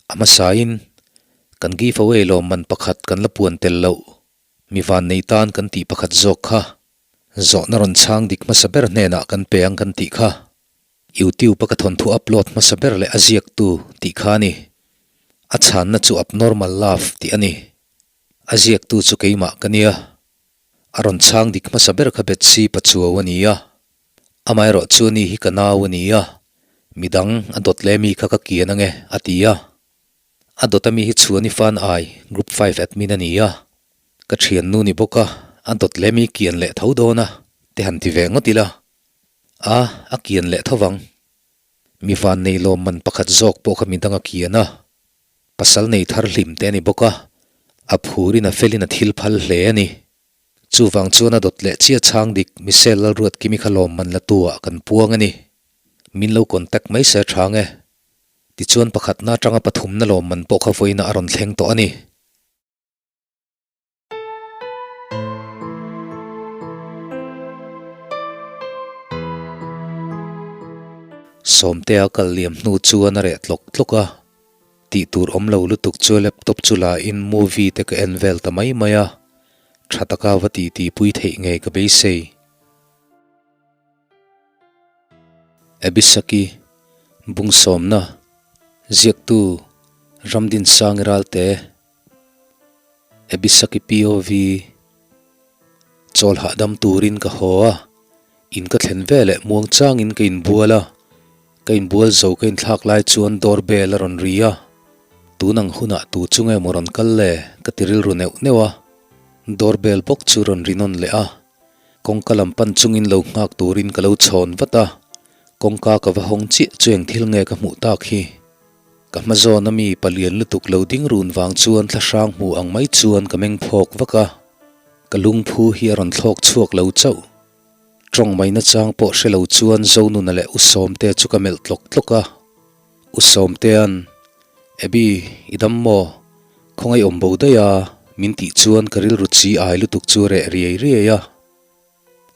A hmasain, kan giveaway lawmman pakhat kan la puan tel loh, mi vannei tan kan tih pakhat zawk kha, zawhna rawn chhang dik hmasa ber hnenah kan pe ang kan tih kha, YouTube a ka thawnthu upload hmasa ber leh a ziaktu tih kha a ni. A chhanna chu Abnormal Love tih a ni. A ziaktu chu keimah ka nia. A rawn chhang dik hmasa ber kha Betsy Pachuau a ni a. Amaherawh chu ani hi ka nau a ni a, midang a dawt leh mi kha ka kian ange a ti a. A dawt ami hi Chhuani Fan Ai, Group Five admin a ni a. Ka thiannu ni bawk a, a dawt leh mi kian leh tho dawn a, te han ti ve ngawt ila. A, a kian leh tho vang. Mi van nei lawmman pakhat zawk pawh kha midang a kian a. Pasal nei thar hlim te a ni bawk a, a phurin a felin a thil phal hle a ni. Chuvang chuan a dawt leh chiah chhang dik Michelle Lalruatkimi kha lawmman la tu ah kan puang a ni. Min lo contact mai se a tha nge. Tichuan pakhatna atanga pathumna lawmman pawh kha vawiina a rawn thleng tawh a ni. Sawmtea kal liam hnu chuan a reh tlawk tlawk a. Tih tur awm lo lutuk chu laptop chu la in movie te ka en vel ta mai mai a, tha taka va ti ti pui theih ngei ka beisei. Abisaki, Bungsawmna, Ziaktu, Ramdinsangi Ralte, Abisaki POV, Chawl hahdam turin ka haw a, in ka thlen veleh muang changin ka inbual a, ka inbual zo ka inthlak lai chuan door bell a rawn ri a, tun ang hunah tu chu nge maw rawn kal le ka ti rilru neuh neuh a, door bell bawk chu rawn ri nawn leh a, kawngka lam pan chungin lo nghak turin ka lo chhawn vat a, kawngka ka va hawng chiah chu eng thil nge ka hmuh tak hi. Ka hma zawn a mi palian lutuk lo ding run vang chuan thlahrang hmu ang mai chuan ka meng phawk vak a, ka lungphu hi a rawn thlawk chhuak lo chauh. Tawng mai nachang pawh hre lo chuan Zonuna leh U Sawmte chu ka melh tlawk tlawk a. U Sawmtea'n, Abby, i dam maw? Khawngaih awm bo daih a, min tih chuan ka rilru chi ai lutuk chu reh riai riai a.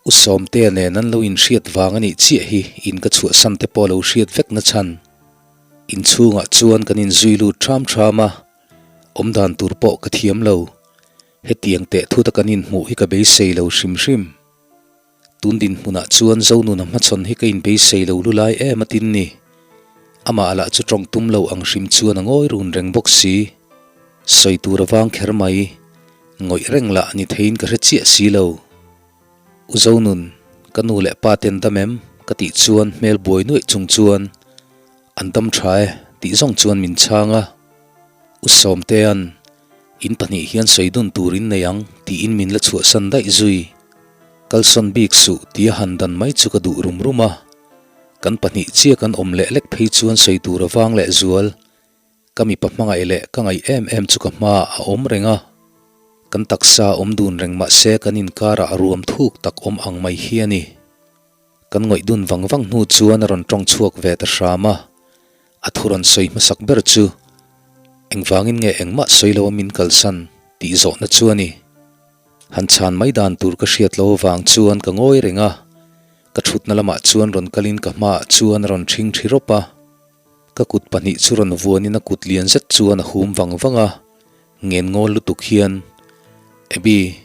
U Sawmtea nen an lo inhriat vang a nih chiah hi in ka chhuahsan te pawh lo hriat vek na chhan. Inchhungah chuan kan inzui lut ṭham ṭham a, awmdan tur pawh ka thiam lo. Hetiang teh thuta kan inhmuh hi ka beisei lo hrim hrim. Tun dinhmunah chuan Zonuna hmachhawn hi ka inbeisei lo lu lai em a tin ni. Amah lah chu tawng tum lo ang hrim chuan a ngawi run reng bawk si. Sawi tur a vang kher mai. Ngawih reng lah ni theiin ka hre chiah si lo. U Zonun, ka nu leh pa ten dam em? ka tih chuan hmel buai nuaih chung chuan an dam tha e tih zawng chuan min chhang a. U Sawmtea'n, In pahnih hian sawi dun tur in nei ang tiin min la chhuahsan daih zui. Kalsawn bik suh tia han dan mai chu ka duh rum rum a. Kan pahnih chiah kan awm leh lek phei chuan sawi tur a vang leh zual. Ka mipa hmangaih leh ka ngaih em em chu ka hmaah a awm reng a, kan taksa awm dun reng mah se kan inkarah ruam thuk tak awm ang mai hi a ni. Kan ngawih dun vang vang hnu chuan a rawn tawng chhuak ve ta hram a, a thu rawn sawi hmasak ber chu, Engvangin nge engmah sawi lo a min kalsan? tih zawhna chu a ni. Han chhan mai dan tur ka hriat lo avang chuan ka ngawi reng a, ka thutna lamah chuan rawn kalin ka hmaah chuan a rawn ṭhing ṭhi rawp a. Ka kut pahnih chu rawn vuanin a kut lian zet chuan a hum vang vang a, ngen ngawl lutuk hian, Abby,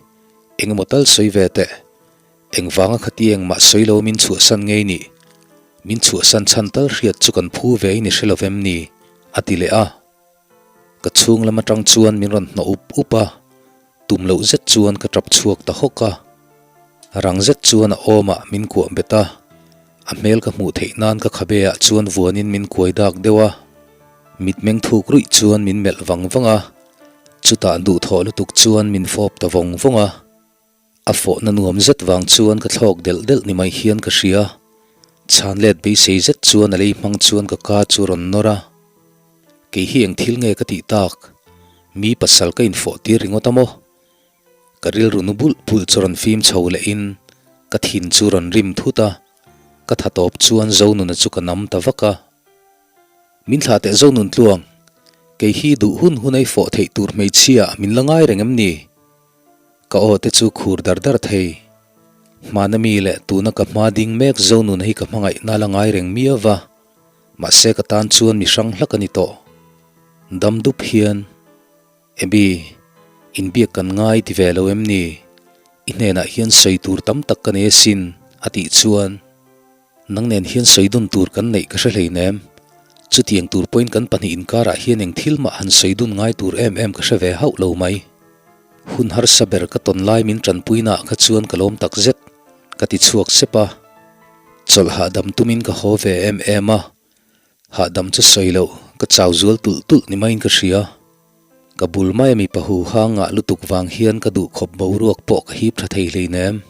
engemaw tal sawi ve teh, engvanga khati engmah sawi lo min chhuahsan ngei nih? Min chhuahsan chhan tal hriat chu kan phu ve in i hre lo vem ni? a ti leh a. Ka chhung lam atang chuan min rawn hnawh up up a, tum loh zet chuan ka tap chhuak ta hawk a. Rang zet chuan a awmah min kuah bet a, a hmel ka hmuh theih nan ka khabe ah chuan vuanin min kuai dak deuh a. Mitmeng thuk ruih chuan min melh vang vang a, chutah duhthawh lutuk chuan min fawp ta vawng vawng a. A fawhna nuam zet vang chuan ka thlawk delh delh ni mai hian ka hria. Chhan let beisei zet chuan a lei hmang chuan ka ka chu rawn nawr a. Kei hi eng thil nge ka tih tak? Mi pasal ka infawh tir ringawt a maw? Ka rilru nu bulh bulh chu rawn fim chho lehin ka thin chu rawn rim thut a, ka tha tawp chuan Zonuna chu ka nam ta vak a. Min thlah teh Zonun tluang, kei hi duh hun hun a i fawh theih tur hmeichhia min la ngai reng em ni? Ka aw te chu khur dar dar thei. Hmana mi leh tuna ka hma ding mek Zonuna hi ka hmangaihna la ngai reng miau va, mahse ka tan chuan mi hrang hlak a ni tawh. Dam dup hian, Abby, inbiak kan ngai ti ve lo em ni? I hnenah hian sawi tur tam tak ka nei asin, a tih chuan, Nang nen hian sawi dun tur kan neih ka hre hleinem. Chutiang tur pawhin kan pahnih inkarah hian eng thil mah han sawi dun ngai tur em em ka hre ve hauh lo mai. Hun harsa ber ka tawn lai min tanpuinaah kha chuan ka lawm tak zet, ka ti chhuak sep a. Chawlh hahdam tumin ka haw ve em em a, hahdam chu sawi loh ka chau zual tulh tulh ni maiin ka hria. Ka bul maia mipa huha ngah lutuk vang hian ka duhkhawp boruak pawh ka hip tha thei hleinem.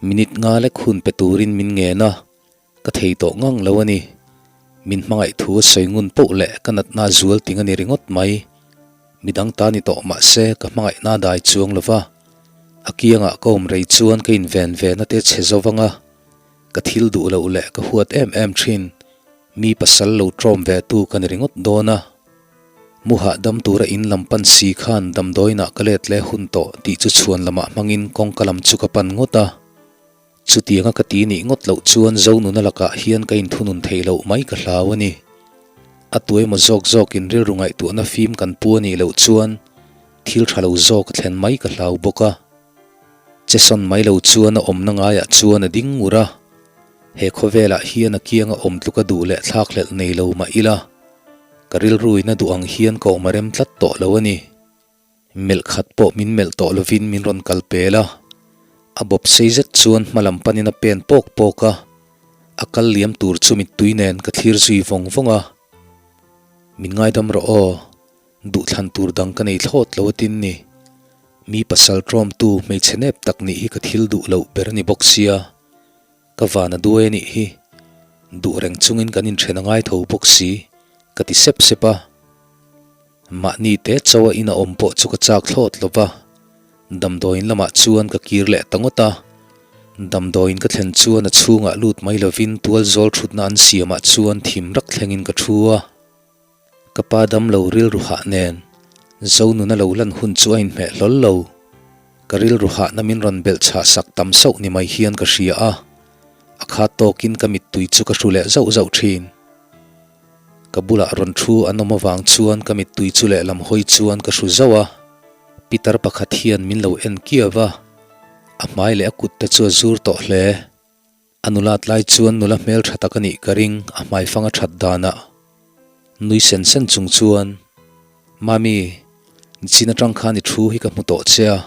Minute nga lek hun pe turin min ngen a, ka thei tawh ngang lo a ni. Min hmangaih thu a sawi ngun poh leh ka natna zual ting a ni ringawt mai. Midang ta ni tawh mah se ka hmangaihna dai chuang lo va, a kiangah ka awm rei chuan ka inven ve na te chhe zo vang a, ka thil duh loh leh ka huat em em thin mi pasal lo tawm ve tu ka ni ringawt dawn a. Mu hahdam tura in lam pan si khan damdawiinah ka let leh hun tawh tih chu chhuan lamah hmangin kawngka lam chu ka pan ngawt a. Chutianga ka ti nih ngawt loh chuan Zonuna lakah hian ka inthunun theih loh mai ka hlau a ni. A tuemaw zawk zawkin rilru ngaihtuahna fim kan pu a nih loh chuan thil tha lo zawk a thlen mai ka hlau bawk a. Che sawn mai lo chuan a awmna ngaiah chuan a ding ngur a. He khawvelah hian a kianga awm tluka duh leh thlakhlelh nei lo mah ila, ka rilruin a duh ang hian ka awm a rem tlat tawh lo a ni. Melh khat pawh min melh tawh lovin min rawn kal pel a, a bawp sei zet chuan hma lam panin a pen pawk pawk a, a kal liam tur chu mittui nen ka thlir zui vawng vawng a. Min ngaidam rawh aw, duhthlan tur dang ka nei thlawt lo atin ni. Mi pasal tawmtu hmeichhe nep tak nih hi ka thil duh loh ber a ni bawk sia. Ka van a duai a nih hi. Duh reng chungin kan inthen a ngai tho bawk si, ka ti sep sep a. Mahni te chaw a in a awm pawh chu ka chak thlawt lo va, damdawiin lamah chuan ka kir leh ta ngawt a. Damdawiin ka thlen chuan a chhungah lut mai lovin tual zawl thutna an siamah chuan thim rak thlengin ka thu a. Ka pa damlo rilru hah nen Zonuna lo lan hun chu a inhmeh hlawl lo. Ka rilru hahna min rawn belh chhah sak tam sauh ni mai hian ka hria a, a khat tawkin ka mittui chu ka hru leh zauh zauh thin. Ka bulah rawn thu an awm avang chuan ka mittui chu lehlam hawi chuan ka hru zauh a, pitar pakhat hian min lo en kiau a, a hmai leh a kut te chu a zur tawh hle. A nulat lai chuan nula hmel tha tak a nih ka ring, a hmaifang a that danah. Nui sen sen chung chuan, Mami, nichin atang khan i thu hi ka hmu tawh che a,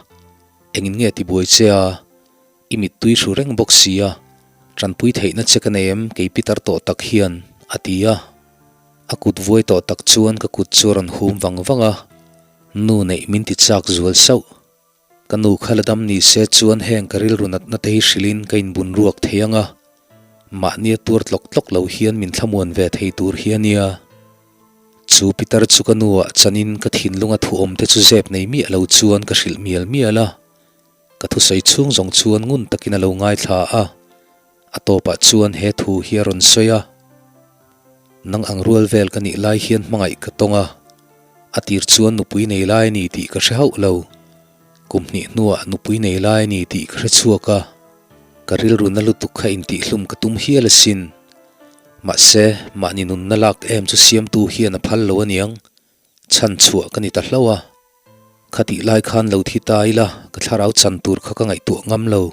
engin nge tibuai che a? I mittui hru reng bawk si a, tanpui theihna che ka nei em kei pitar tawh tak hian, a ti a. A kut vuai tawh tak chuan ka kut chu a rawn hum vang vang a, nu neih min ti chak zual sauh. Ka nu kha la dam ni se chuan heng ka rilru natna te hi hrilhin ka inbun ruak thei ang a, mahnia tuar tlawk tlawk lo hian min thlamuan ve thei tur hi a nia. Chu pitar chu ka nuah chanin ka thinlunga thuawm te chu zep nei miah lo chuan ka hrilh mial mial a. Ka thusawi chhung zawng chuan ngun takin a lo ngaithla a, a tawpah chuan he thu hi a rawn sawi a, Nang ang rual vel ka nih lai hian hmangaih ka tawng a, a tir chuan nupui nei lai a ni tih ka hre hauh lo. Kum hnih hnuah nupui nei lai a ni tih ka hre chhuak a, ka rilru na lutuk kha intihhlum ka tum hial asin. Mahse, mahni nunna lak em chu siamtu hian a phal lo aniang. Chhan chhuah ka ni ta hlauh a, khatih lai khan lo thi ta ila ka thlarau chan tur kha ka ngaihtuah ngam lo.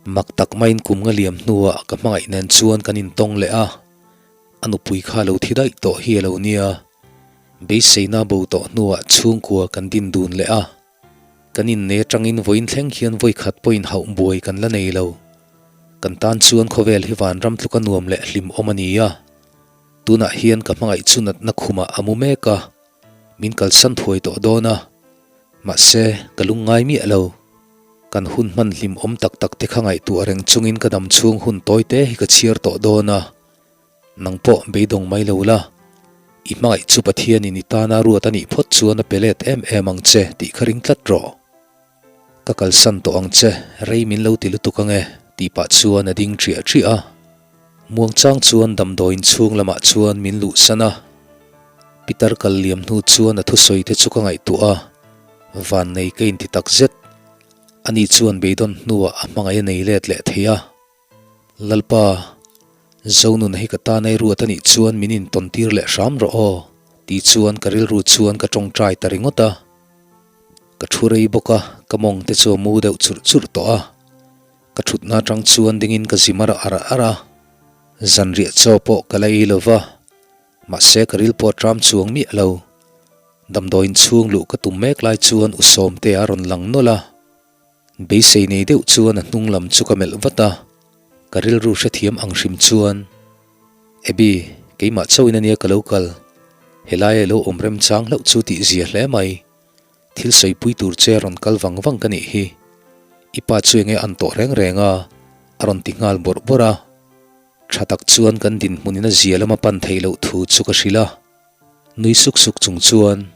Mak tak maiin kum nga liam hnuah ka hmangaih nen chuan kan intawng leh a, a nupui kha lo thi daih tawh hi a lo nia. Beiseina bo tawh hnuah chhungkua kan din dun leh a, kan innei atangin vawiin thleng hian vawikhat pawhin hauh buai kan la nei lo. Kan tan chuan khawvel hi vanram tluka nuam leh hlimawm a ni a. Tunah hian ka hmangaih chu natna khumah a mu mek a, min kalsan thuai tawh dawn a, mahse ka lungngai miah lo. Kan hun hman hlim awm tak tak te kha ngaihtuah reng chungin ka dam chhung hun tawi te hi ka chhiar tawh dawn a, nang pawh beidawng mai lo la, i hmangaih chu Pathianin i tana ruat a nih phawt chuan a pe let em em ang che tih kha ring tlat rawh. Ka kalsan tawh ang che, rei min lo ti lutuk ange, tih pah chuan a ding ṭiah ṭiah a. Muangchang chuan damdawiin chhung lamah chuan min luhsan a. Pitar kal liam hnu chuan a thusawi te chu ka ngaihtuah a, vannei ka inti tak zet. Ani chuan beidawn hnuah a hmangaih a nei let leh thei a. Lalpa, Zonuna hi ka tan ei ruat a nih chuan min intawn tir leh hram rawh aw. Ti chuan ka rilru chuan ka tawngtai ta ringawt a. Ka thu rei bawk a, ka mawng te chu a mu deuh churh churh tawh a. Ka thutna atang chuan dingin ka zi mar ar ar a. Zanriah chaw pawh ka la ei lo va, mahse ka ril pawh a tram chuang miah lo. Damdawiin chhung luh ka tum mek lai chuan U Sawmtea a rawn lang nawlh a. Beisei nei deuh chuan a hnung lam chu ka melh vat a, ka rilru hrethiam ang hrim chuan, Abby, keimah chauhin ania ka lo kal, helaia i lo awm remchang hlauh chu tih zia hle mai, thil sawipui tur che a rawn kal vang vang ka nih hi, i pa chu enge an tawh reng reng a, a rawn ti nghal bawrh bawrh a. Tha tak chuan kan dinhmunin a zia lama pan theih loh thu chu ka hrilh a. Nui suk suk chung chuan,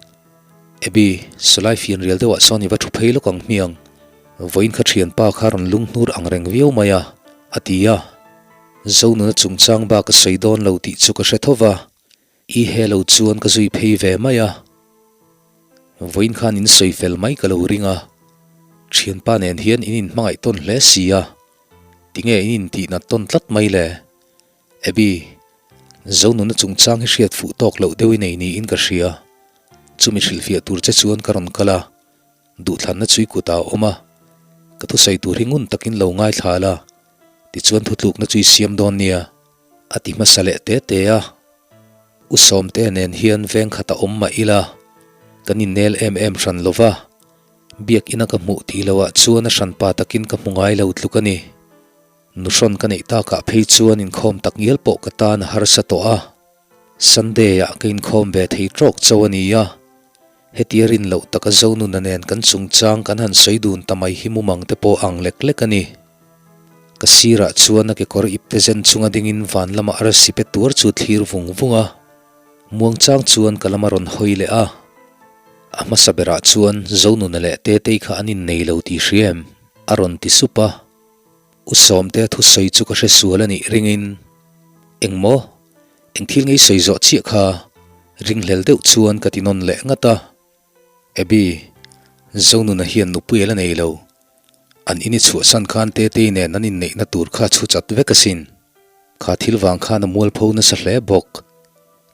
Abby, sawlai fian rial deuhah sawn i va thu phei lawk ang hmiang. Vawiin kha thianpa kha rawn lunghnur ang reng viau mai a, a ti a. Zonuna chungchang bak a sawi dawn lo tih chu ka hre tho va, i he lo chuan ka zui phei ve mai a. Vawiin khan in sawi fel mai ka lo ring a, thianpa nen hian in inhmangaih tawn hle si a, tinge in intihnat tawn tlat mai le? Abby, Zonuna chungchang hi hriat fuh tawk loh deuh i nei niin ka hria. Chumi hrilhfiah tur che chuan ka rawn kal a, duhthlanna chu i kutah a awm a. Ka thusawi tur hi ngun takin lo ngaithla la, tichuan thutlukna chu i siam dawn nia, a ti hmasa leh te te a. U Sawmtea nen hian veng khat a awm mah ila, kan innel em em hran lo va, biakina ka hmuh tih loah chuan a hranpa takin ka hmu ngai lo tluk a ni. Nuhrawn ka neih takah phei chuan inkhawm tak ngial pawh ka tan a harsa tawh a, Sunday-ah ka inkhawm ve thei tawk chauh a ni a, hetia rin loh taka Zonuna nen kan chungchang kan han sawi dun ta mai hi mumang te pawh ang lek lek a ni. Ka sirah chuan a kekawr ipte zen chunga dingin van lama arsi pe tuar chu thlir vung vung a, muangchang chuan ka lama rawn hawi leh a. A hmasa berah chuan Zonuna leh Tetei kha an innei lo tih hria em? a rawn ti sup a. U Sawmtea thusawi chu ka hre sual a nih ringin, Engmaw? Eng thil ngei sawi zawh chiah kha? Ringhlel deuh chuan ka ti nawn leh ngat a. Abby, Zonuna hian nupui a la nei lo. An in i chhuahsan khan Tetei nen an inneihna tur kha chhu chat vek asin. Kha thil vang khan a mualpho nasa hle bawk.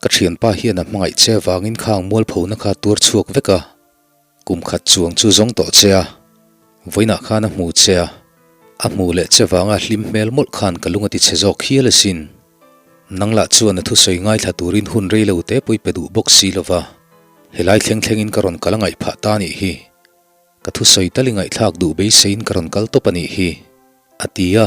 Ka thianpa hian a hmangaih che vangin khang mualphona kha tuar chhuak vek a. Kum khat chuang chu zawng tawh che a, vawiinah khan a hmu che a, a hmu leh che vanga hlim hmel mawlh khan ka lung a ti chhe zawk hial asin. Nang lah chuan a thusawi ngaithla turin hun rei lo te pawh i pe duh bawk si lo va, helai thleng thlengin ka rawn kal a ngaih phah ta anih hi. Ka thusawi tal i ngaihthlak duh beiseiin ka rawn kal tawp anih hi, a ti a.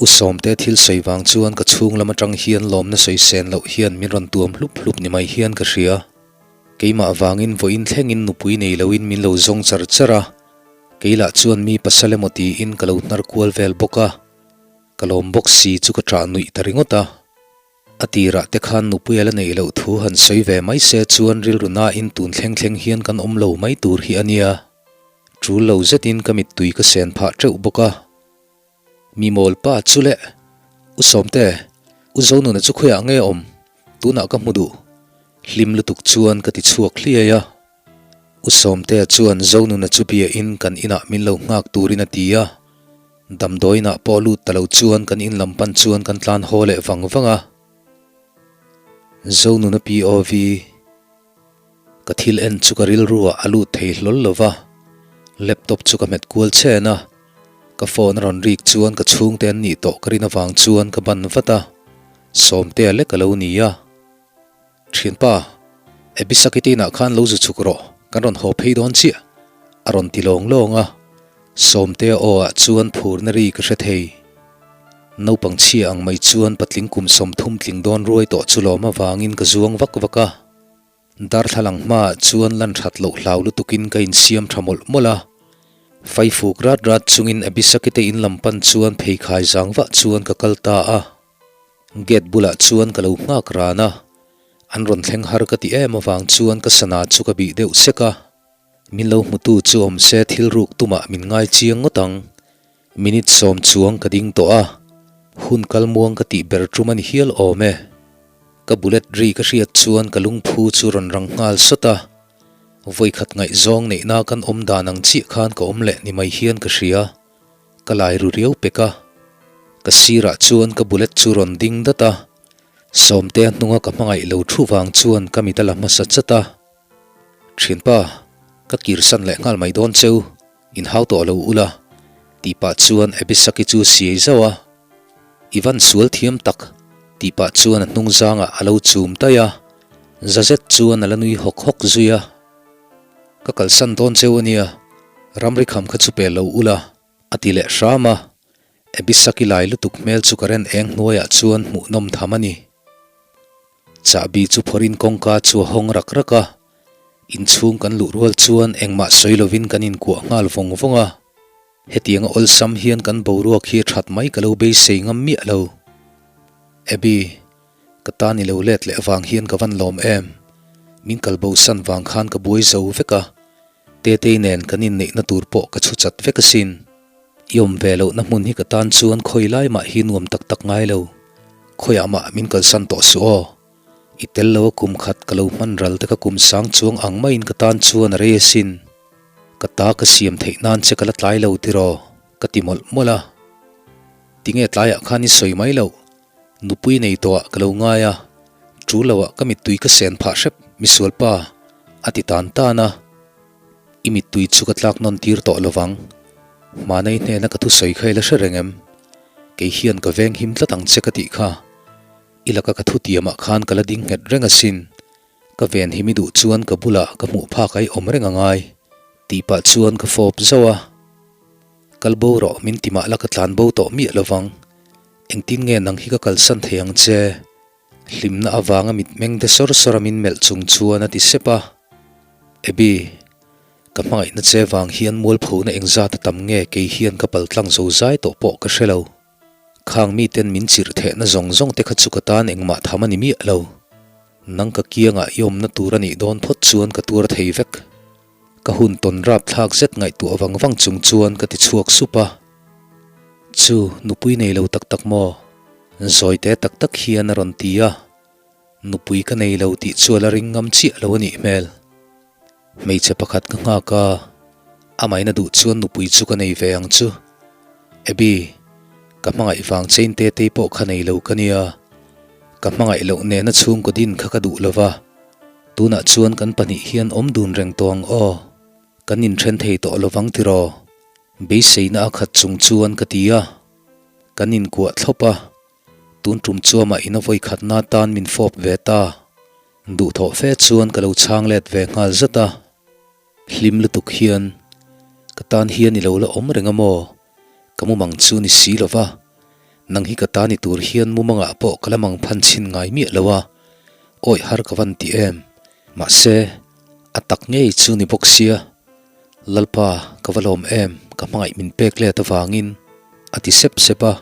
U Sawmte thil sawi vang chuan ka chhung lam atang hian lawmna sawi sen loh hian min rawn tuam hlup hlup ni mai hian ka hria. Keimah vangin vawiin thlengin nupui nei loin min lo zawng char char a, kei lah chuan mi pasal emaw tiin ka lo hnar kual vel bawk a, ka lawm bawk si chu ka ṭah nuih ta ringawt a. A tirah te khan nupui a la neih loh thu han sawi ve mai se chuan rilru nain tun thleng thleng hian kan awm lo mai tur hi a nia. Ṭul lo zetin ka mittui ka sen phah ṭeuh bawk a. Mi mawl pa chu le, U Sawmte, U Zonuna chu khawiah nge awm? Tunah ka hmu duh. Hlim lutuk chuan ka ti chhuak hliai a. U Sawmtea chuan Zonuna chu biain kan inah min lo nghak turin a ti a. Damdawiinah pawh lut ta lo chuan kan in lam pan chuan kan tlan haw leh vang vang a. Zonuna POV. Ka thil en chu ka rilru ah a lut thei hlawl lo va, laptop chu ka hmet kual chen a, ka phone a rawn rik chuan ka chhungte an nih tawh ka rin avang chuan ka ban vat a, Sawmtea lek a lo ni a. Thianpa, Abisaki te inah khan lo zu chhuk rawh, kan rawn haw phei dawn chiah, a rawn ti lawng lawng a, Sawmtea aw ah chuan phurna ri ka hre thei. Naupang chhia ang mai chuan patling kum 30 tling dawn ruai tawh chu lawm avangin ka zuang vak vak a. Darthlalang hmaah chuan lan that loh hlau lutukin ka insiam tha mawlh mawlh a. Faifuk rat rat chungin Abisaki te in lam pan chuan pheikhai zang vah chuan ka kal ta a. Gate bulah chuan ka lo nghak ran a. An rawn thleng har ka ti em avang chuan ka sana chu ka bih deuh sek a. Min lo hmutu chu awm se thil ruk tumah min ngai chiang ngawt ang. Minute sawm chuang ka ding tawh a, hun kal muang ka tih ber tum a ni hial awm e. Ka bullet ri ka hriat chuan ka lungphu chu rawn rang nghal sawt a, vawikhat ngaihzawng neihna kan awm dan ang chiah khan ka awm leh ni mai hian ka hria. Ka lai ru riau pek a, ka sirah chuan ka bullet chu rawn ding dat a. Sawmtea hnunga ka hmangaih lo thu vang chuan ka mit a la hmasa chat a. Thianpa, ka kirsan leh nghal mai dawn cheu, inhau tawh lo ula, tih pah chuan Abisaki chu siai zauh a. I van sual thiam tak, tih pah chuan a hnung zangah a lo chum taih a, za zet chuan a la nui hawk hawk zui a. Ka kalsan dawn cheu a nia, ramri kham kha chu pel lo ula, a ti leh hram a. Abisaki lai lutuk hmel chu current eng hnuaiah chuan hmuhnawm tham a ni. Chahbi chu phawrhin kawngka chu a hawng rak rak a, inchhung kan luh rual chuan engmah sawi lovin kan inkuah nghal vawng vawng a. Hetianga awlsam hian kan boruak hi a that mai ka lo beisei ngam miah lo. Abby, ka tan i lo let leh avang hian ka van lawm em? Min kal bosan vang khan ka buai zo vek a, Tetei nen kan inneihna tur pawh ka chhu chat vek asin. I awm ve lohna hmun hi ka tan chuan khawi lai mah hi nuam tak tak ngai lo. Khawiah mah min kalsan tawh suh aw. I tel lo a kum khat ka lo hman ral te ka kum sang chuang ang maiin ka tan chuan a rei asin. Ka ta ka siam theih nan che ka la tlai lo tiraw? Ka ti mawlh mawlh a. Tinge tlaiah khan i sawi mai loh? Nupui nei tawhah ka lo ngai a, tul loah ka mittui ka sen phah hrep misualpa a ti tan tan a. I mittui chu ka tlak nawn tir tawh lovang. Hmanei hnena ka thusawi kha i la hre reng em? Kei hian ka veng him tlat ang che ka tih kha. I laka ka thutiamah khan ka la ding nghet reng asin. Ka ven him i duh chuan ka bulah ka hmuh phak a i awm reng angai. Tih pah chuan ka fawp zauh a. Kal bo rawh min ti mah la ka tlan bo tawh miah lovang. Engtin nge nang hi ka kalsan thei ang che? Hlimna avanga mitmeng de sawr sawr a min melh chung chuan a ti sep a. Abby, ka hmangaihna che vang hian mualphona engzat a tam nge kei hian ka paltlang zo zai tawh pawh ka hre lo. Khang miten min chirh thehna zawng zawng te kha chu ka tan engmah tham a ni miah lo. Nang ka kiangah i awmna tur a nih dawn phawt chuan ka tuar thei vek. Ka hun tawn rap thlak zet ngaihtuah vang vang chung chuan ka ti chhuak sup a. Chu, nupui nei lo tak tak maw? Zawite tak tak hian a rawn ti a. Nupui ka nei lo tih chu a la ring ngam chiah lo a nih hmel. Hmeichhe pakhat ka nghak a, amahin a duh chuan nupui chu ka nei ve ang chu. Abby, ka hmangaih vang chain te tei pawh kha nei lo ka nia. Ka hmangaih loh nena chhungkaw din kha ka duh lo va. Tunah chuan kan pahnih hian awm dun reng tawh ang aw. Kan inthen thei tawh lovang tiraw? Beiseina a khat chung chuan ka ti a. Kan inkuah thlawp a. Tun tum chuamah ina vawi khatna tan min fawp ve ta. Duhthawh fe chuan ka lo chhang let ve nghal zat a. Hlim lutuk hian, Ka tan hian i lo la awm reng a maw? Ka mumang chu ni si lo va, nang hi ka ta ni tur hian mumangah pawh ka la mang phan chhin ngai miah lo a, awi har ka van ti em. Mahse, a tak ngei chu ni bawk sia, Lalpa ka va lawm em, ka hmangaih min pek let avangin, a ti sep sep a.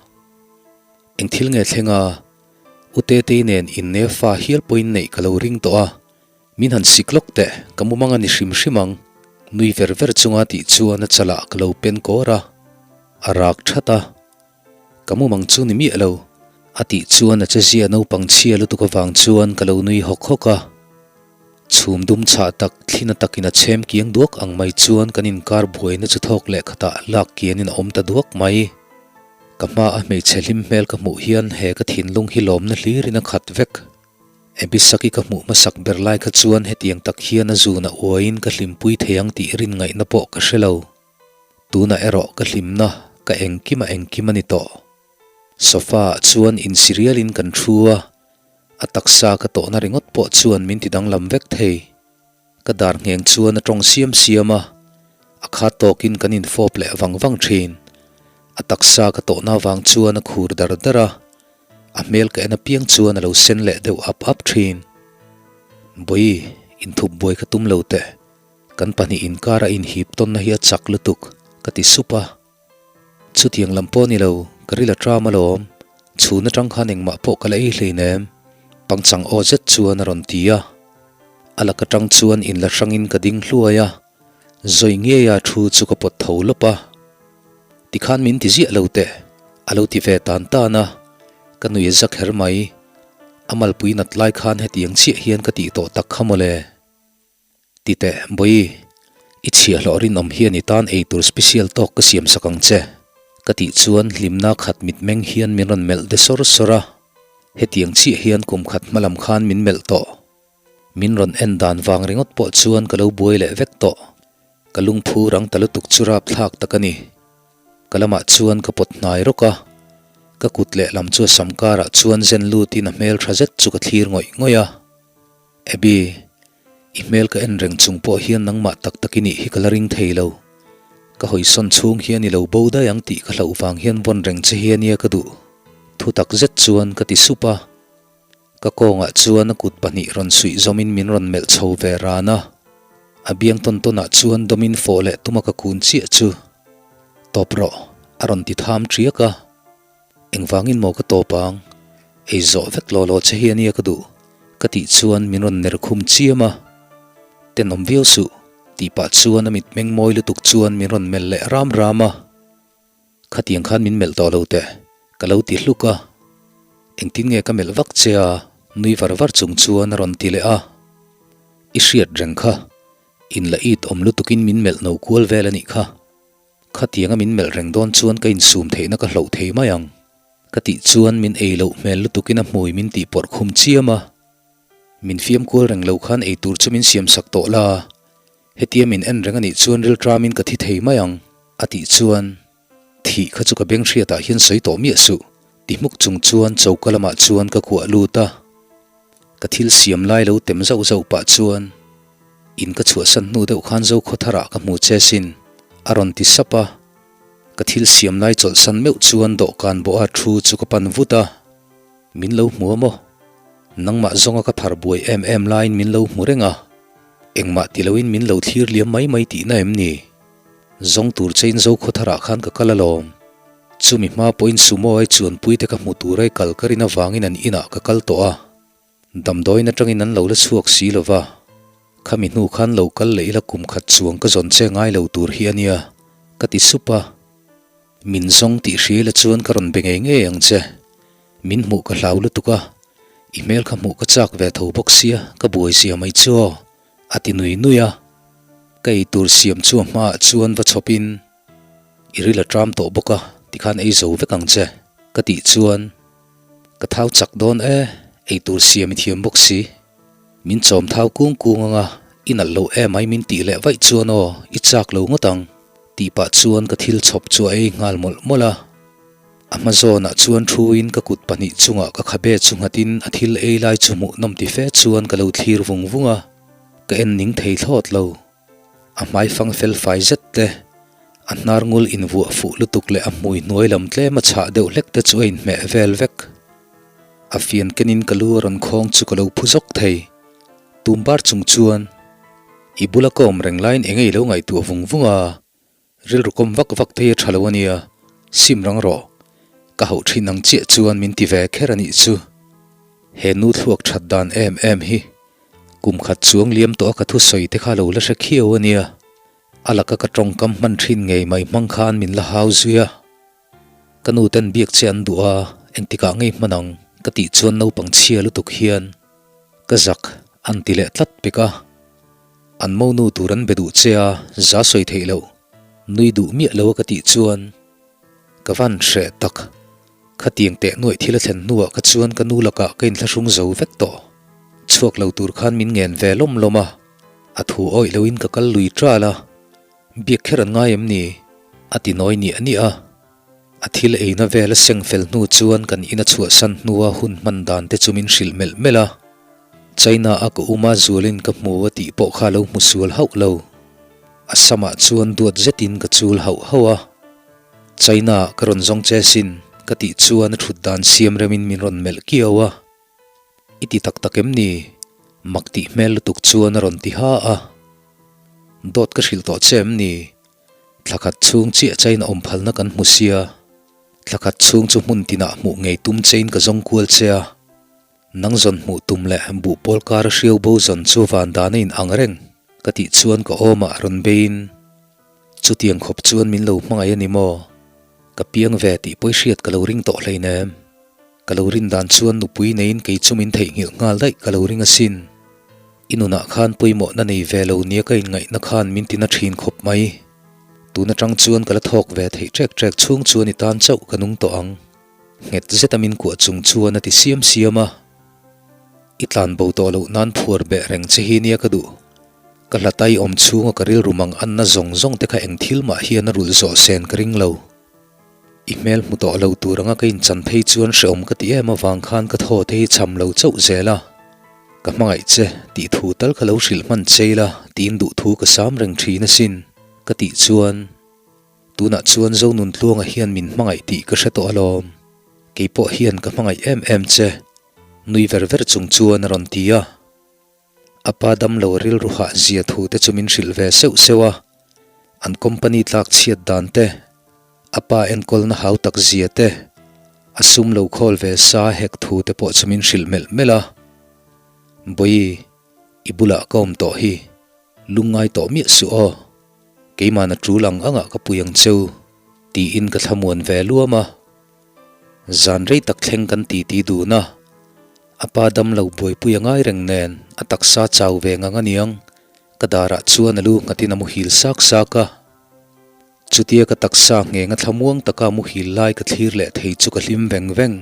Eng thil nge thleng a, U Tetei nen inne fa hial pawhin neih ka lo ring tawh a, Min han sik lawk teh, ka mumang a ni hrim hrim ang, nui ver ver chunga tih chuan a chalah ka lo pen kawr a, a rak that a. Ka mumang chu ni miah lo, a tih chuan a chezia naupang chhia lutuk avang chuan ka lo nui hawk hawk a. Chhum dum chhah tak thlina takin a chhem kiang duak ang mai chuan kan inkar buaina chu thawk leh khatah lak kianin a awm ta duak mai. Ka hma a hmeichhe hlim hmel ka hmuh hian he ka thinlung hi lawmna hlirin a khat vek. Abisaki ka hmuh hmasak ber lai kha chuan hetiang tak hian a zun a uaiin ka hlimpui thei ang tih rin ngaihna pawh ka hre lo. Tunah erawh ka hlimna ka engkim a engkim a ni tawh. Sofa ah chuan insirialin kan thu a, a taksa ka tawhna ringawt pawh chuan min ti danglam vek thei. Ka dar ngheng chuan a tawng siam siam a, a khat tawkin kan infawp leh vang vang thin. A taksa ka tawhna vang chuan a khur dar dar a, A hmel ka en apiang chuan a lo sen leh deuh ap ap thin. Bawi, inthup buai ka tum lo teh. Kan pahnih inkar a inhip tawnna hi a chak lutuk, ka ti sup a. Chutiang lam pawh ni lo, ka ril a ṭam alawm. Chhun aṭang khan engmah pawh ka la ei hleinem, pangchang aw zet chuan a rawn ti a. A lak aṭang chuan inla hrangin ka ding hluai a, zawi ngeia thu chu ka pawt tho lawp a. Tikhan min ti ziah lo teh, a lo ti ve tan tan a, ka nui a za kher mai. A malpui nat lai khan hetiang chiah hian ka tih tawh tak kha mawle. Ti teh, Bawi, i chhiahhlawh rinawm hian i tan eitur special tawk ka siam sak ang che, ka tih chuan hlimna khat mitmeng hian min rawn melh de sawr sawr a. Hetiang chiah hian kum khat hma lam khan min melh tawh. Min rawn en dan vang ringawt pawh chuan ka lo buai leh vek tawh. Ka lungphu rang ta lutuk chu rapthlak tak a ni. Ka lamah chuan ka pawt hnai rawk a, ka kut lehlam chu a sam karah chuan zen lutin a hmel tha zet chu ka thlir ngawih ngawih a. Abby, i hmel ka en reng chung pawh hian nangmah tak tak i nih hi ka la ring thei lo. Ka hawisawn chhung hian i lo bo daih ang tih ka hlauh vang hian vawn reng che hi a nia ka duh. Thu tak zet chuan ka ti sup a. Ka kawngah chuan a kut pahnih rawn suih zawmin min rawn melh chho ve ran a. A biang tawn tawnah chuan dawmin fawh leh tuma ka kun chiah chu, Tawp rawh, a rawn ti tham ṭiak a. Engvangin maw ka tawp ang? Ei zawh vek law law che hi a nia ka duh, ka tih chuan min rawn ner khum chiam a. Tenawm viau suh, tih pah chuan a mitmeng mawi lutuk chuan min rawn melh leh ram ram a. Khatiang khan min melh tawh lo teh, ka lo ti hluk a. Engtin nge ka melh vak che a? nui var var chung chuan a rawn ti leh a. I hriat reng kha, in la it awm lutukin min melh no kual vel a nih kha. Khatianga min melh reng dawn chuan ka insum theihna ka hloh thei mai ang. Ka tih chuan min ei loh hmel lutukin a hmui min tih pawrh khum chiam a. Min fiam kual reng lo khan ei tur chu min siam sak tawh la. Hetia min en reng a nih chuan rilṭamin ka thi thei mai ang, a tih chuan, Thih kha chu ka beng hriatah hian sawi tawh miah suh, ti hmuk chung chuan choka lamah chuan ka kuah lut a. Ka thil siam lai lo tem zauh zauh pah chuan, In ka chhuahsan hnu deuh khan Zokhawtharah ka hmu che sin, a rawn ti sap a. Ka thil siam lai chawlhsan meuh chuan dawhkan bawha thu chu ka pan vut a. Min lo hmu a maw? Nangmah zawnga ka phar buai em em laiin min lo hmu reng a. Engmah ti loin min lo thlir liam mai mai tihna em ni? Zawng tur chein Zokhawtharah khan ka kal alawm. Chumi hma pawhin Sumo ai chuanpuite ka hmu tur ai kal ka rin avangin an inah ka kal tawh a. Damdawiin atangin an lo la chhuak si lo va. Khami hnu khan lo kal leh ila kum khat chuang ka zawn che ngai lo tur hi a nia, ka ti sup a. Min zawng tih hria ila chuan ka rawn be ngei ngei ang che. Min hmuh ka hlau lutuk a, i hmel kha hmuh ka chak ve tho bawk sia, ka buai zia mai chu aw, a ti nui nui a. Ka ei tur siam chu a hmaah chuan va chhawpin, I ril a ṭam tawh bawk a, tikhan ei zo vek ang che, ka tih chuan, Ka thau chak dawn e, ei tur siam i thiam bawk si. Min chawm thau kung kung anga, i nalh lo em ai min tih leh vaih chuan aw, i chak lo ngawt ang, tih pah chuan ka thil chhawp chu a ei nghal mawlh mawlh a. A hma zawnah chuan thuin ka kut pahnih chungah ka khabe chu nghatin a thil ei lai chu hmuhnawm ti fe chuan ka lo thlir vung vung a, ka en ning thei thlawt lo. A hmai fang fel fai zet te, a hnar ngul invuah fuh lutuk leh a hmui hnuai lam tlem a chhah deuh hlek te chu a inhmeh vel vek. A fian kenin ka lu a rawn khawng chu ka lo phu zawk thei. Tum bar chung chuan i bula ka awm reng laiin eng ei lo ngaihtuah vung vung a, Rilru kawm vak vak te hi a tha lo a nia, sim rang rawh. Ka hauh thin ang chiah chuan min ti ve kher a nih chu. He nu thluak that dan em em hi kum khat chuang liam tawh a ka thusawi te kha lo la hre khiau a nia. A laka ka tawngkam hman thin ngei mai hmang khan min la hau zui a. Ka nu ten biak che an duh a, engtikah ngei hman ang ka tih chuan naupang chhia lutuk hian ka zak an ti leh tlat pek a. An monu tur an be duh che a, za sawi theih loh, nui duh miah lo a ka tih chuan ka van hreh tak. Khatiang teh nuaih thil a thlen hnuah kha chuan ka nu lakah ka inthlahrung zo vek tawh. Chhuak lo tur khan min ngen ve lawm lawm a, a thu awih loin ka kal lui ṭal a, biak kher an ngai em ni? a ti nawi niah niah a. A thil eina vel a seng fel hnu chuan kan in a chhuahsan hnua hun hman dan te chu min hrilh melh melh a. China a ka um a zualin ka hmu a tih pawh kha lo hmu sual hauh lo. A samah chuan duat zetin ka chul hauh hauh a. China ah ka rawn zawng che sin ka tih chuan a thut dan siam remin min rawn melh kiau a. I ti tak tak em ni? Mak tih hmel lutuk chuan a rawn ti ha a. Dawt ka hrilh tawh che em ni? Thla khat chhung chiah chain a awm phalna kan hmu sia, thla khat chhung chu hmun tinah hmuh ngei tum chein ka zawng kual che a. Nang zawn hmuh tum leh buh pawl kar a hriau bo zawn chu van dan a in ang reng ka tih chuan ka awmah rawn beiin chutiang khawp chuan min lo hmangaih a ni maw? Ka piang ve tih pawi hriat ka lo ring tawh hleinem. Ka lo rin dan chuan nupui neiin kei chu min theihnghilh nghal daih ka lo ring asin. I nunah khan pawimawhna nei ve lo nia ka inngaihna khan min tina thin khawp mai. Tun atang chuan ka la thawk ve theih ṭek ṭek chhung chuan i tan chauh ka nung tawh ang. Nghet zeta min kuah chung chuan a ti siam siam a. I tlan bo tawh loh nan phuar beh reng che hi nia ka duh. Ka hlatai awm chhunga ka rilru mang anna zawng zawng te kha eng thil mah hian a rulh zawh sen ka ring lo. I hmel hmu tawh lo tur anga ka inchan phei chuan hreawm ka ti em avang khan ka thaw te hi cham lo chauh zel a. Ka hmangaih che tih thu tal kha lo hrilh hman che ila tiin duh thu ka sam reng thin asin ka tih chuan Tunah chuan Zonuntluanga hian min hmangaih tih ka hre tawh alawm. Kei pawh hian ka hmangaih em em che, nui ver ver chung chuan a rawn ti a. A pa damlo rilru hah zia thu te chu min hrilh ve seuh seuh a, an company tlak chhiat dan te, a pa enkawlna hau tak zia te, a sum lo khawl ve sa hek thu te pawh chu min hrilh melh melh a. Bawihi, i bulah ka awm tawh hi, lungngai tawh miah suh aw. Keimahna tul ang angah ka pui ang cheu, tiin ka thlamuan ve luam a. Zan rei tak thleng kan titi dun a, a pa dam lo buaipui a ngai reng nen a taksa chau ve ngang aniang, ka darah chuan a lu nghatin a muhil sak sak a. Chutia ka taksa nghenga thlamuang taka muhil lai ka thlir leh thei chu ka hlim veng veng.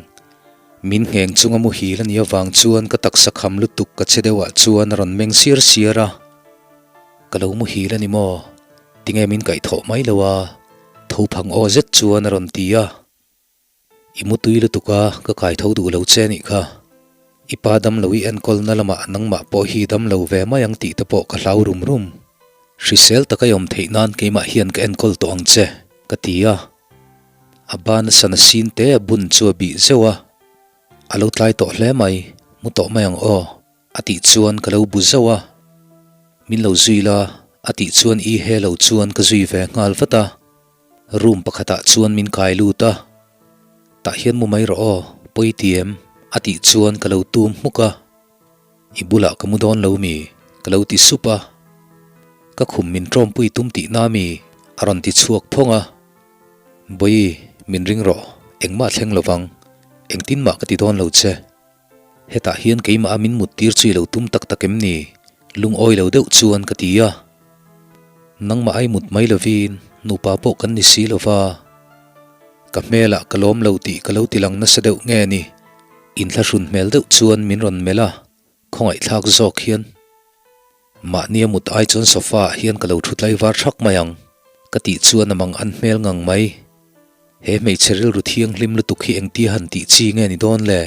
Min ngheng chunga muhil a nih avang chuan ka taksa kham lutuk ka che deuhah chuan a rawn meng siar siar a. Ka lo muhil a ni maw? Tinge min kaihthawh mai lo a? Tho phang aw zet chuan a rawn ti a. I mutui lutuk a, ka kaitho duh lo che nih kha. I pa damlo i enkawlna lamah nangmah pawh hi damlo ve mai ang tih te pawh ka hlau rum rum. Hrisel taka i awm theih nan keimah hian ka enkawl tawh ang che, ka ti a. A bana sana sin te a bun chu a bih zeuh a. A lo tlai tawh hle mai, mu tawh mai ang aw. A tih chuan ka lo bu zauh a, Min lo zui la, a tih chuan i he lo chuan ka zui ve nghal vat a, room pakhatah chuan min kai lut a, Tah hian mu mai rawh aw, pawi ti em? a tih chuan ka lo tum hmuk a, I bulah ka mu dawn lo mi? ka lo ti sup a, Ka khum min tawmpui tum tihna mi? a rawn ti chhuak phawng a, Bawihi, min ring rawh, engmah thleng lovang, engtin mah ka ti dawn lo che. Hetah hian keimah a min mut tir chu i lo tum tak tak em ni? Lungawi lo deuh chuan ka ti a. Nangmah ai mut mai lovin nupa pawh kan ni si lova. Ka hmelah ka lawm lo tih ka lo ti lang nasa deuh nge ni? Inthlahrun hmel deuh chuan min rawn melh a, khawngaihthlak zawk hian. Mahnia mut ai chuan sofa ah hian ka lo thu tlaivar thak mai ang, ka tih chuan a mang an hmel ngang mai. He hmeichhe rilru thianghlim lutuk hi engtia han tih chi nge ni dawn le?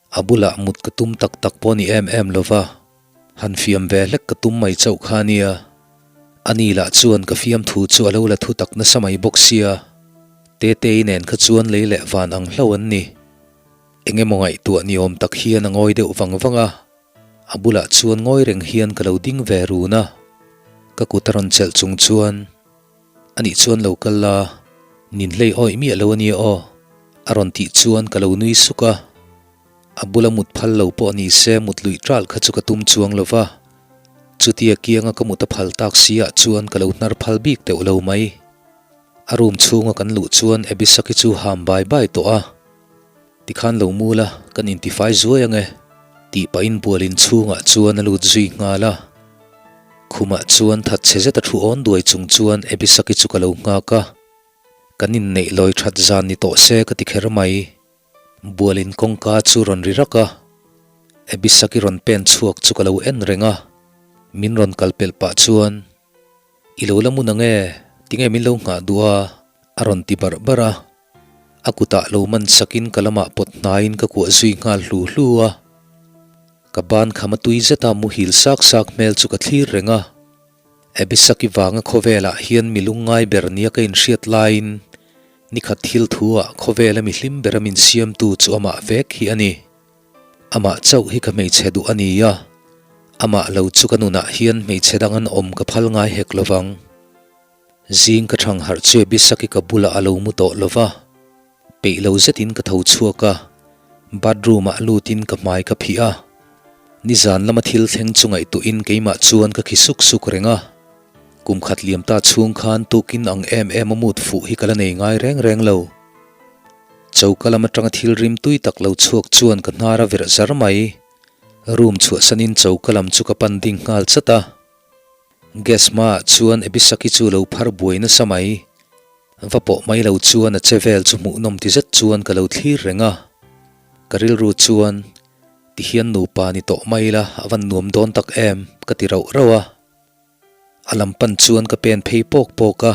A bulah mut ka tum tak tak pawh ni em em lova, han fiam ve hlek ka tum mai chauh kha nia. Ani lah chuan ka fiamthu chu a lo la thu tak nasa mai bawk sia. Tetei nen kha chuan lei leh van ang hlo an ni. Eng emaw ngaihtuah ni awm tak hian a ngawi deuh vang vang a. A bulah chuan ngawi reng hian ka lo ding ve run a, ka kut a rawn chelh chung chuan, Anih chuan lo kal la, nin hlei awih miah lo ania aw, a rawn tih chuan ka lo nui suk a. A bula mut phal lo pawh ni se mut luih ṭal kha chu ka tum chuang lo va, chutia kianga ka mut a phal tak si ah chuan ka lo hnar phal bik teuh lo mai. A room chhunga kan luh chuan Abisaki chu ham bai bai tawh a. Tikhan lo mu la, kan intifai zuai ang e, tih pahin bual inchhungah chuan a lut zui nghal a. Khumah chuan thatchhe zeta thu awn duai chung chuan Abisaki chu ka lo nghak a. Kan inneih lawi that zan ni tawh se ka ti kher mai. Bual in kawngka chu rawn ri rak a. Abisaki rawn pen chhuak chu ka lo en reng a. Min rawn kal pelh pah chuan, I lo la mun ang e, tinge min lo nghah duh a? a rawn ti barh barh a. A kutah lo man sakin ka lamah pawt hnaiin ka kuah zui nghal hlu hlu a. Ka ban kham a tui zeta muhil sak sak hmel chu ka thlir reng a. Abisaki vanga khawvelah hian mi lungngai ber nia ka inhriat laiin nikhat thil thu ah khawvela mi hlim bera min siamtu chu amah vek hi a ni. Amah chauh hi ka hmeichhe duh a ni a, amah lo chu ka nunah hian hmeichhe dang an awm ka phal ngai hek lovang. Zing ka thang harh chu Abisaki ka bulah a lo mu tawh lo va, peih lo zetin ka tho chhuak a, bathroom ah lutin ka hmai ka phih a. Nizan lama thil thleng chu ngaihtuahin keimah chuan ka khi suk suk reng a, kum khat liam ta chhung khan tukin ang em em a mut fuh hi ka la nei ngai reng reng lo. Choka lam atanga thil rim tui tak lo chhuak chuan ka hnar a verh zar mai. Room chhuahsanin choka lam chu ka pan ding nghal chat a. Gas hmaah chuan Abisaki chu lo phar buai nasa mai. Va pawh mai lo chuan a che vel chu hmuhnawm ti zet chuan ka lo thlir reng a. Ka rilru chuan tihian nupa ni tawh mai ila a van nuam dawn tak em ka ti rauh rauh a. A lam pan chuan ka pen phei pawk pawk a,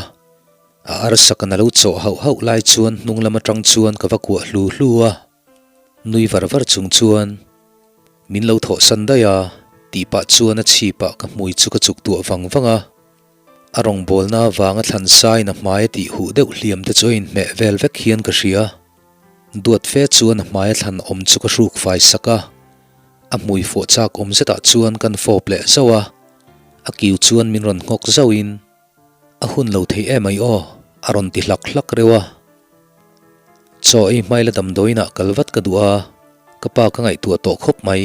a arsa kan a lo chawh hauh hauh lai chuan hnung lam atang chuan ka va kuah hlu hlu a. Nui var var chung chuan min lo thawhsan daih a tih pah chuan a chhipah ka hmui chu ka chuk tuah vang vang a. A rawngbawlna avanga thlan sain a hmai a tih huh deuh hliam te chu a inhmeh vel vek hian ka hria. Duat fe chuan a hmai a thlan awm chu ka hruk fai sak a, a hmui fawh chak awm zetah chuan kan fawp leh zauh a, a kiu chuan min rawn nghawk zauhin, A hun lo thei em ai aw, a rawn ti hlak hlak reuh a. Chaw ei hmaila damdawiinah kal vat ka duh a, ka pa ka ngaihtuah tawh khawp mai,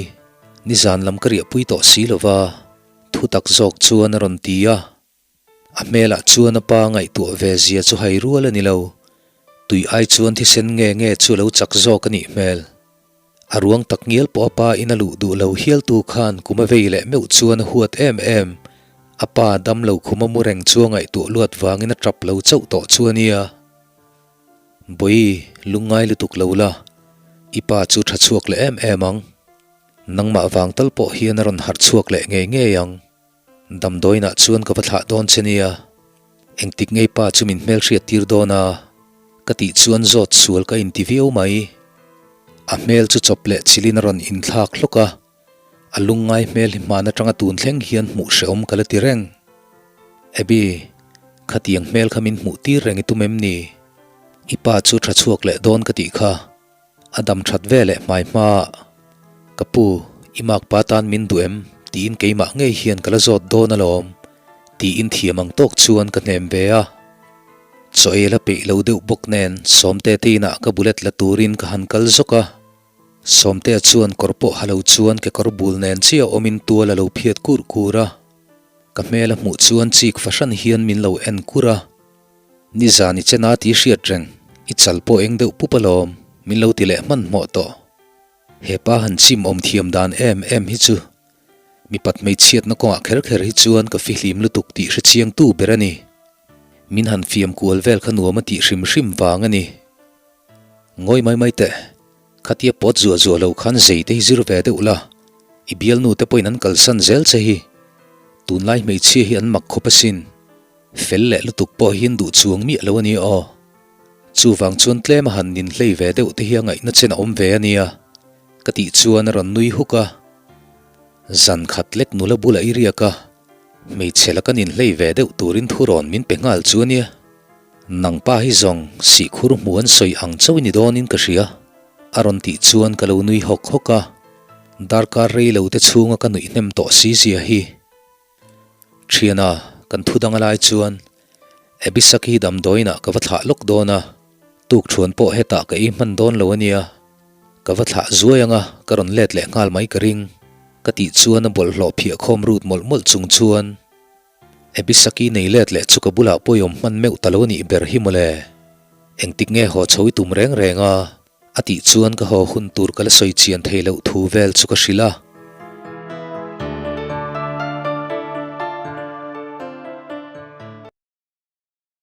nizan lam ka riahpui tawh si lo va, thu tak zawk chuan a rawn ti a. A hmelah chuan a pa ngaihtuah ve zia chu hai rual a ni lo. Tui ai chuan thisen nge nge chu a lo chak zawk a nih hmel. A ruang tak ngial pawh a pa in a luh duh lo hial tu khan kum a vei leh meuh chuan a huat em em. A pa dam lo khum a mu reng chu a ngaihtuah luat vangin a tap lo chauh tawh chu a nia. Bawi, lungngai lutuk lo la, i pa chu tha chhuak leh em em ang. Nangmah vang tal pawh hian a rawn harh chhuak leh ngei ngei ang. Damdawiinah chuan ka va thlah dawn che nia, engtik ngei pa chu min hmelhriat tir dawn a? Ka tih chuan zawt sual ka inti viau mai. A hmel chu chawp leh chilin a rawn inthlak hlawk a, a lungngai hmel hi hman atanga tun thleng hian hmuh hrehawm ka la ti reng. Abby, khatiang hmel kha min hmuh tir reng i tum em ni? I pa chu tha chhuak leh dawn ka tih kha. A dam that ve leh hmai hma. Ka pu, i makpa tan min duh em? tiin keimah ngei hian ka la zawt dawn alawm, tiin thiam ang tawk chuan ka hnem ve a. Chaw ei la peih lo deuh bawk nen Sawmte te inah ka bullet la turin ka han kal zawk a. Sawmtea chuan kawr pawh ha lo chuan kekawr bul nen chiah awmin tual a lo phiat kur kur a. Ka hmel a hmuh chuan chik fahran hian min lo en kur a. Nizan i chena ti hriat reng, i chal pawh eng deuh pup alawm, min lo ti leh hmanhmawh tawh. He pa han chim awm thiam dan em em hi chu mipat hmeichhiatna kawngah kher kher hi chuan ka fihlim lutuk tih hre chiangtu ber a ni. Min han fiam kual vel kha nuam a tih hrim hrim vang a ni. Ngawi mai mai teh, khatia pawt zuah zuah lo khan zei te hi zir ve deuh la, i bialnu te pawhin an kalsan zel che hi. Tunlai hmeichhia hi an mak khawp asin. Fel leh lutuk pawh hian duh chuang miah lo a nia aw. Chuvang chuan tlem a han nin hlei ve deuh te hi a ngaihna chen a awm ve a nia, ka tih chuan a rawn nui huk a. Zan khat lek nula bulah i riak a, hmeichhe laka nin hlei ve deuh turin thu rawn min pe nghal chu a nia. Nang pa hi zawng sihkhur hmu an sawi ang chauh i ni dawnin ka hria, a rawn tih chuan ka lo nui hawk hawk a. Darkar rei lo te chhunga ka nuih hnem tawh si zia hi. Thiana, kan thu dang a lai chuan Abisaki damdawiinah ka va thlah lawk dawn a, tukṭhuan pawh hetah ka ei hman dawn lo a nia, ka va thlah zuai ang a, ka rawn let leh nghal mai ka ring, ka tih chuan a bawlhhlawh phiah khawm rut mawlh mawlh chung chuan Abisaki nei let leh chu ka bulah pawihawm hman meuh ta lo a nih ber hi mawle. Engtik nge haw chho i tum reng reng a? A tih chuan ka haw hun tur ka la sawi chian thei loh thu vel chu ka hrilh a.